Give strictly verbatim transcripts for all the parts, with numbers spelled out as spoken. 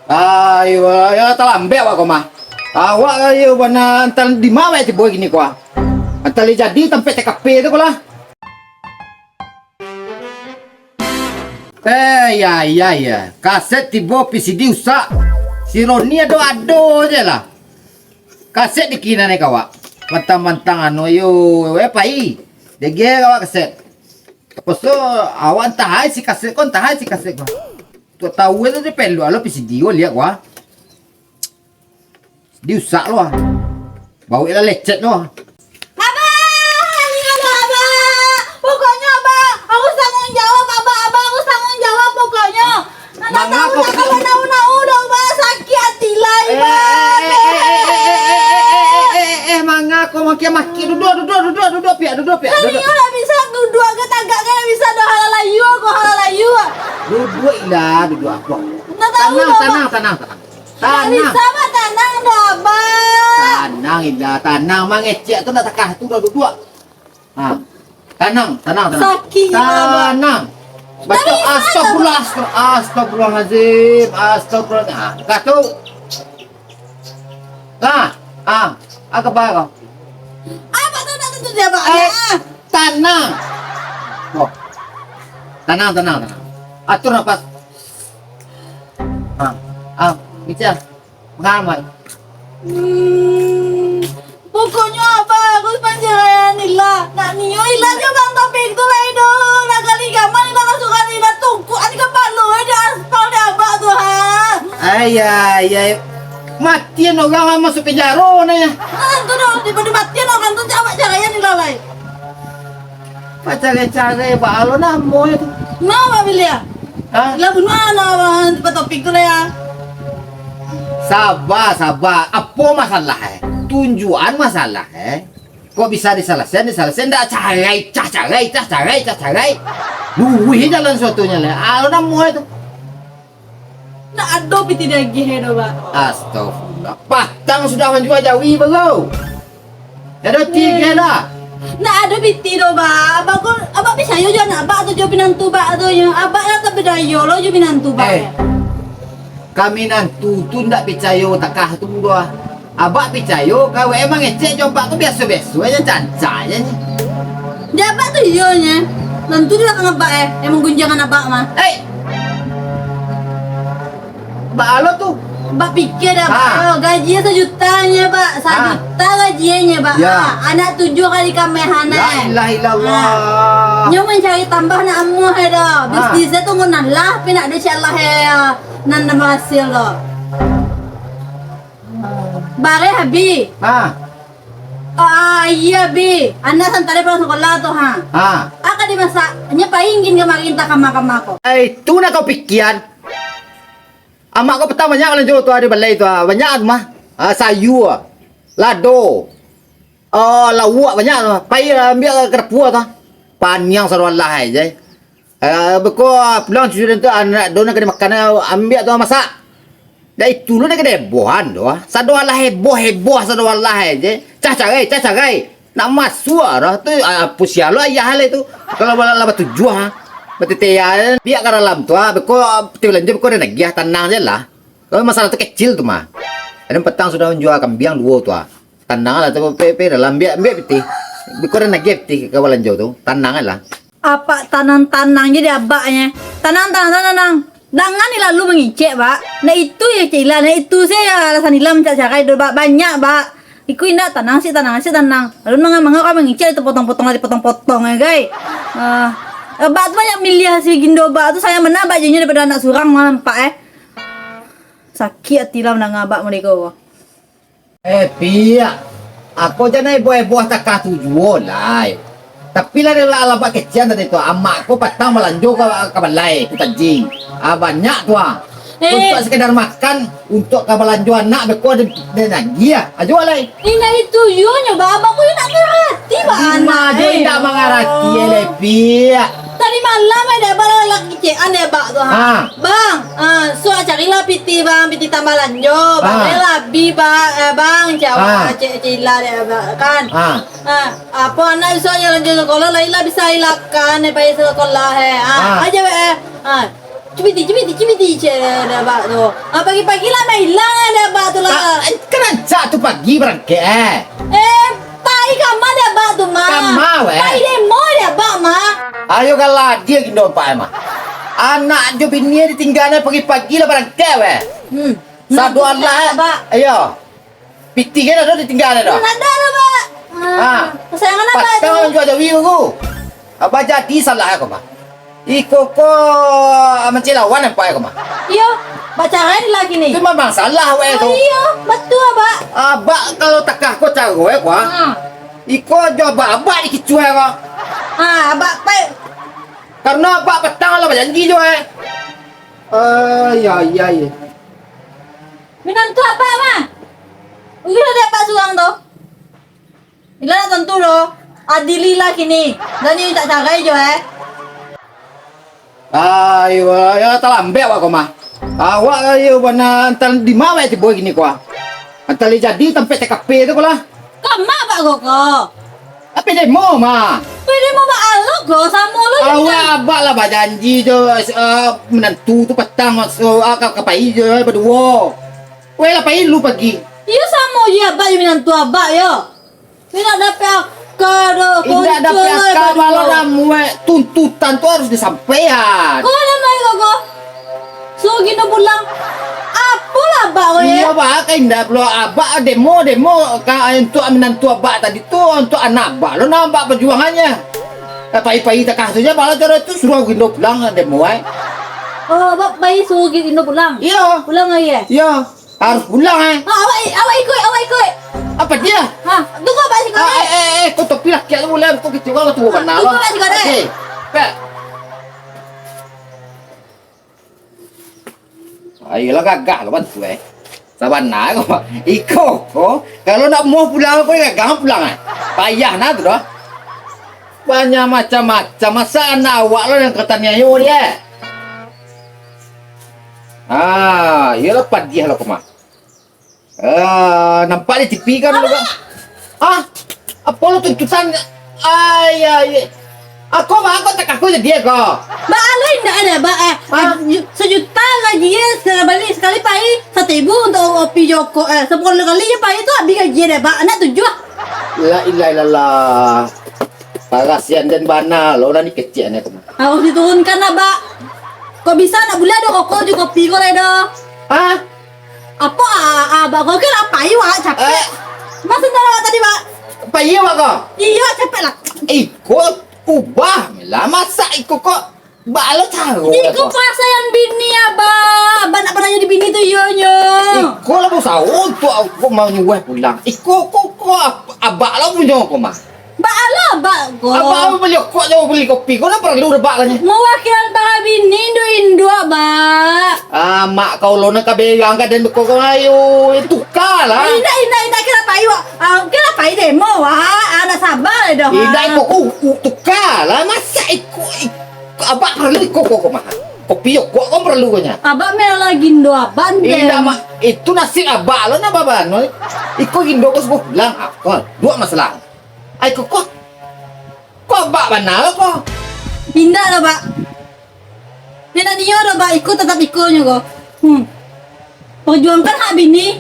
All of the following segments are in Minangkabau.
Ayo, ayo, talambek awak ko mah. Awak ayo bana antal di ma awak tibo kini ko ah. Antal jadi tampek T K P tu ko lah. Eh, ya, ya, ya. Kaset tibo, P C D usak. Si Roni ado-ado je lah. Kaset di kinan ka awak. Mantang-mantang anu yo, eh, pai. Dege ka awak kaset. Paso awak antah ai si kaset ko, antah ai si kaset ko. Tok tahu tu dia perlu alo P C D ko liak ko ah. Diusak lo ah. Bau lah lecet lo ah. Abah! Ini Abah, Abah! Pokoknyo Abah harus tanggung jawab, Abah, Abah harus tanggung jawab pokoknyo. Nak tahu tak kalau nau-nau doh, Abah, sakik hati lah, Abah. Eh, eh, eh, eh, eh, eh, eh, eh, eh, eh, manga ko makin-makin. Duduak, duduak, duduak, duduak, piak, duduak, piak, duduak. Iyo lah bisa duduak ke tagak ke lah bisa doh, halal ayu ko, halal ayu. Duduak ilah, duduak apa? Nak tahu Tanang, doh, Abah. Tanang, tanang, tanang. Ndak bisa batanang doh, Abah. Tanang, Indah, tanang. Mangecek tu ndak takah tu, dah duduak. Ha. Tanang, tanang, tanang. Sakik, Abah. Tanang. Ndak bisa, astagfirullah, astagfirullah, astagfirullahalazim, astagfirullah. Ha, kah tu. Ha, ha. Apa kau? Apa tu nak tentu dia, Abah? Eh, tanang. Oh. Tanang, tanang, tanang. Atur napas. Ha, ha, Ica, pangalaman. Hmm, pokoknyo Abah harus pancaraian Ila. Nak nio Ila jo Bang Taufik tu lai doh. Lah kali gaman Ila masukan Ila tungkuak di kapalo, eh, di aspal di Abah tu, ha. Ayah, ayah. Matian urang masuak penjaro, nah, ya. Ah, tu doh, daripada matian urang tu, cak awak caraian Ila lai. Pacarai-carai baa lo namo tu? Nah, Abah pilih ah. Hah? Lah bunuah nah, Abah, Bang Taufik tu lah ya. Saba, saba. Apo masalah eh? Tunjuakan masalah eh. Kok bisa disalasaian, disalasaian. Ndak carai, cah carai, cah carai, cah carai. Luruih jalan suatunyo lah. Alo namo tu? Ndak ado pitih diagiah doh, Bak. Astagfirullah. Patang sudah manjua jawi baru. Ado tigo dah. Ndak ado pitih doh, Bak. Abak ko, abak picayo jo anak abak tu, jo pinantu bak tu, yo. Abak lah tak badayo lo jo pinantu bak. Eh, kami nantu tu ndak picayo takah tu doh. Abak picayo, kawek mangecek jo abak tu biaso-biaso aja, cancak aja nyo. Di abak tu iyo nyo. Nantu di balakang abak eh, yang manggunjiangkan abak mah. Hei! Baa lo tu? Bak pikia dah, Bak. Ha. Gaji sajuta nyo, Bak. Ha. Sajuta gaji nyo, Bak. Ya. Ha. Anak tujuah kali kamehan, eh. La ilaha illallah. Ha. Nyo mancari tambah nak amuah, eh, doh. Ha. Bisnis tu ngun nan lah, tapi nak duit si Allah, eh, nan, nan bahasil doh. Bareh abih. Ha. Ah, iyo, Bi. Anak santari pulang sakolah tu, ha. Ha. Aka dimasak, nyo pai gin kamari antah kama-kama ko. Eh, itu nak kau pikian. Amak kau patang banyak balanjo tu, ado balai tu, ha. Banyak tu mah. Ha, sayua, lado, ah, lauak banyak tu. Pai ambiak ka dapua tu. Paniang sadoalah ai je. Eh, beko pulang cucu den tu, anak don nan ka dimakan, ambiak tu masak. Dah itu lo nan ka dihebohan tu, ah. Sado alah heboh, heboh sado alah ai je. Cah carai, cah carai. Nak masuak dah tu, ah, pusia lo ayah lai tu. Kalau lah, lah batujuah, ah. Batete ya, biak ka dalam tu, ah. Beko, ti balanjo beko den agiah, tanang je lah. Kalau masalah tu kecil tu mah. Ado patang sudah manjua kambiang duo tu, ah. Tanang lah tu, pe, pe dalam, ambiak, ambiak pitih. Beko den agiah pitih ka balanjo tu, tanang je lah. Apak tanang-tanang je di abaknyo. Tanang, tanang, tanang, tanang. Dangan ni lalu mangicek, Bak. Nah, itu je cek Ila, nah, itu se alasan Ila mancak carai do, Bak. Banyak, Bak. Iko indak, tanang sik, tanang sik, tanang. Lalu manga-manga kau mangicek, itu potong-potong lah, dipotong-potong, eh, gai. Ah, Abak tu banyak miliah si Gindo, Bak tu sayang bana, Bak, jinyo daripada anak surang malah nampak, eh. Sakik ati lah mandanga Abak model ko. Eh, piak. Ako jan heboh-heboh takah tu juo lai. Tapi lah, lah, lah, abak kecekan tadi tu, amak ko patang balanjo ka, ka balai, ka Tanjing. Ah, banyak tu, ah. Eh. Untuak sekedar makan, untuak ka balanjo anak, beko den, den agiah, ah. Ajo lai. Indak itu yo nyo, Bak. Abak ko indak mangarati, Bak, anak, eh. Indak mangarati, eh, lai, piak. Tadi malam, eh, dek Abak lah, lah kecekan dek Abak tu, ha. Ah. Bang, ah, suak carilah pitih, Bang, pitih tambah lanjo. Ah. Bareh lah abih, Bang, eh, Bang, cak, ah, cek Cila dek Abak, kan. Ah. Ah, apo anak bisa jalan-jalan sekolah, lah, ilah bisa ilakan, eh, bayar sekolah, eh. Ah, ah, aja, eh. Ah. Cibiti, cibiti, cibiti, ceh, dek abak tu. Ah, pagi-pagi lah mailang dek abak tu lah. Ah, eh, kan rancak tu pagi barangkek, eh. Eh, pai kama dek abak tu, mah. Kama, weh? Pai demo dek abak, mah. Ayo, galak dia gindo, Pak, mah. Anak jo bini ditinggalan pagi-pagi lah barangkek, weh. Hmm. Sadu alah, abak. Ayo. Pitih kan ado ditinggalan dah. Ndak ado lah, Pak. Ah. Kasayangan abak tu. Patang lah jua jawi ko. Abak jadi salah ko, Pak. Iko ko, ah, mancelawan nampak ko, Pak. Iyo, bacarai lagi ni. Tu memang salah, weh, tu. Oh, iyo, batua, Pak. Abak kalau takah ko caro, eh, ko, ah. Ah. Iko jo abak-abak dikicuah, eh, ko. Ah, abak pai. Karano abak patang lah bajanji jo, eh. Ai, ai, ai. Minantu abak mah. Ujuih dek abak surang tu. Ila nak tantu doh. Adili lah kini. Jan mintak carai jo, eh. Ayo, ayo, talambek awak ko mah. Awak ayo bana antah di ma awak tibo kini ko ah. Antah lai jadi tampek T K P tu ko lah. Kama abak ko ko? Apo demo mah? Pai demo baa lo ko, samo lo jo. Awak abak lah bajanji jo, eh, minantu tu patang, eh, ka, ka pai jo, eh, baduo. Weh lah pai lu pagi. Iyo samo jo abak jo minantu abak yo. Indak dapek aka doh, indak dapek aka, balo namuah tuntutan tu harus disampaian. Ko lah mai ko ko. Suruah Gindo pulang. Apolah abak ko, yo? Iyo, bah, ka indak pulo abak demo, demo ka untuak minantu abak tadi tu, untuak anak abak lo, nah, abak pajuangannyo. Eh, pai-pai takah tu je, balo caro tu suruah Gindo pulang, demo ai. Oh, abak pai suruah Gindo pulang? Iyo. Pulang ai, eh? Iyo. Harus pulang, eh. Ah, awak, awak ikuik, awak ikuik. Apo dia? Ha, tunggu abak siko, eh. Eh, eh, eh, ko topi laki tu buliah, ko kecil, ko tuo bana lo. Tunggu abak siko, eh. Okey. Pek. Ayolah, gagah lo bantu, eh. Sabana ko, iko ko, kalau nak amuah pulang ko, gagah pulang, eh. Payah nah tu doh. Banyak macam-macam, masa anak awak lo nan ka taniayo dia. Ah, iyolah padiah lo ko mah. Ah, nampak di T V kan lo ko. Ah, apo lo tuntutan? Ai, ai. Ako mah, ako takah ko jadi ako. Baa lo indak ado, baa, eh. Ah. Sajuta gaji, eh, sakali, sakali pai saribu untuak kopi jo rokok, eh, sapuluah kali je pai tu abih gaji dek baa, anak tujuah. La ilaha illallah. Parasian den bana lo, nan dikecek ni tu. Harus diturunkan, Abak. Kok bisa nak buliah ado rokok jo kopi ko lai doh? Hah? Apo, a-, a-, Abak ko kan lah pai wak, capek. Eh. Masa ndak lawak tadi, Bak? Pai wak ko? Iyo, capek lah. Iko ubah lah, masak iko kok. Baa lo caro iko ko? Parasaian bini, Abak. Abak nak padayo di bini tu, iyo nyo. Iko lah bausaho untuak aku manyuruah pulang. Iko ko, ko ab-, Abak lah punyo ko mah. Baa lo Abak ko? Abak bali rokok jo bali kopi ko, nan paralu Abak lah nyo. Mawakilan para bini induak-induak, Bak. Ah, mak kau lo nan ka berang ka den beko ko, ayo, tuka lah. Indak, indak, indak, kira pai wak. Ah, kira pai demo wak. Ah, ndak saba doh. Indak, iko ko, u-, tuka lah. Masak iko, iko Abak paralu iko ko, ko mah. Kopi rokok ko paralu ko nyo. Abak merah lagi Gindo Abak, den. Indak, mak. Itu nasib Abak lo nan babano. Iko Gindo ko suruah pulang. Ah, ko, duo masalah. Ai, ko, ko. Ko Abak bana lo ko. Indak doh, Bak. Indak nio doh, Bak. Iko tatap iko nyo ko. Hmm. Perjuangkan hak bini.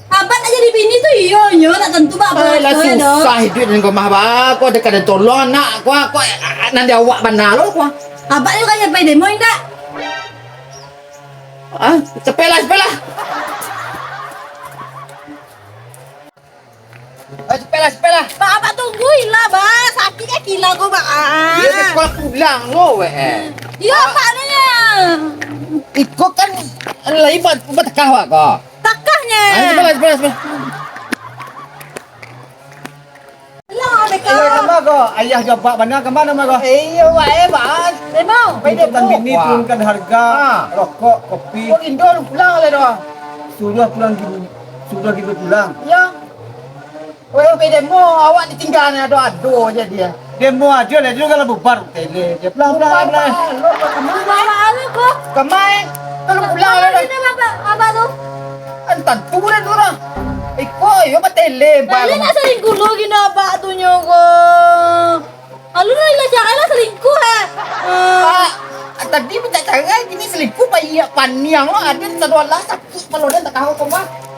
Abak nak jadi bini tu iyo nyo, nak tantu bak. Alah, susah iduik den ko mah, Bak. Ko ado ka den tolong anak ko, ko, a-, a-, nan di awak bana lo ko. Abak nyo ka pai demo indak? Ah, capeklah, capeklah. Ah, capeklah, capeklah. Bak, Abak tungguilah, Bak. Sakik kaki lah ko, Bak. Ah. Iyo, sekolah pulang lo, weh. Iyo, Bak, nyo. Iko kan lai ba-, batakah, Bak, ko. Takahnyo. Ah, sebelah, sebelah, sebelah. Lah, Beko. Iyo, kama ko? Ayah jo Abak bana, kama namo ko? Iyo, wae, Bak. Memang. Pai demo. Tuntutan bini, turunkan harga, ah, rokok, kopi. Ko Gindo pulang lai doh. Suruah pulang Gindo, suruah Gindo pulang. Iyo. Weh, pai demo, awak ditinggalan ado-ado aja dia. Demo aja lah, dia kalau bubar, tele dia. Pelan, pelan, pelan. Bubar, bubar, bubar, ko. Kama, kalau pulang lah. Ini apa, apa tu? Kan tantu lah tu lah. Iko, yo, batele, Bang. Tele nak selingkuh lo, gini apa tu nyo ko? Alun lah, ilah carai lah selingkuh, eh. Eh. Pak, Tadi minta carai, kini selingkuh, paiak paniang lo, aden sado alah sakik kepalo den, tak tahu ko, Bah.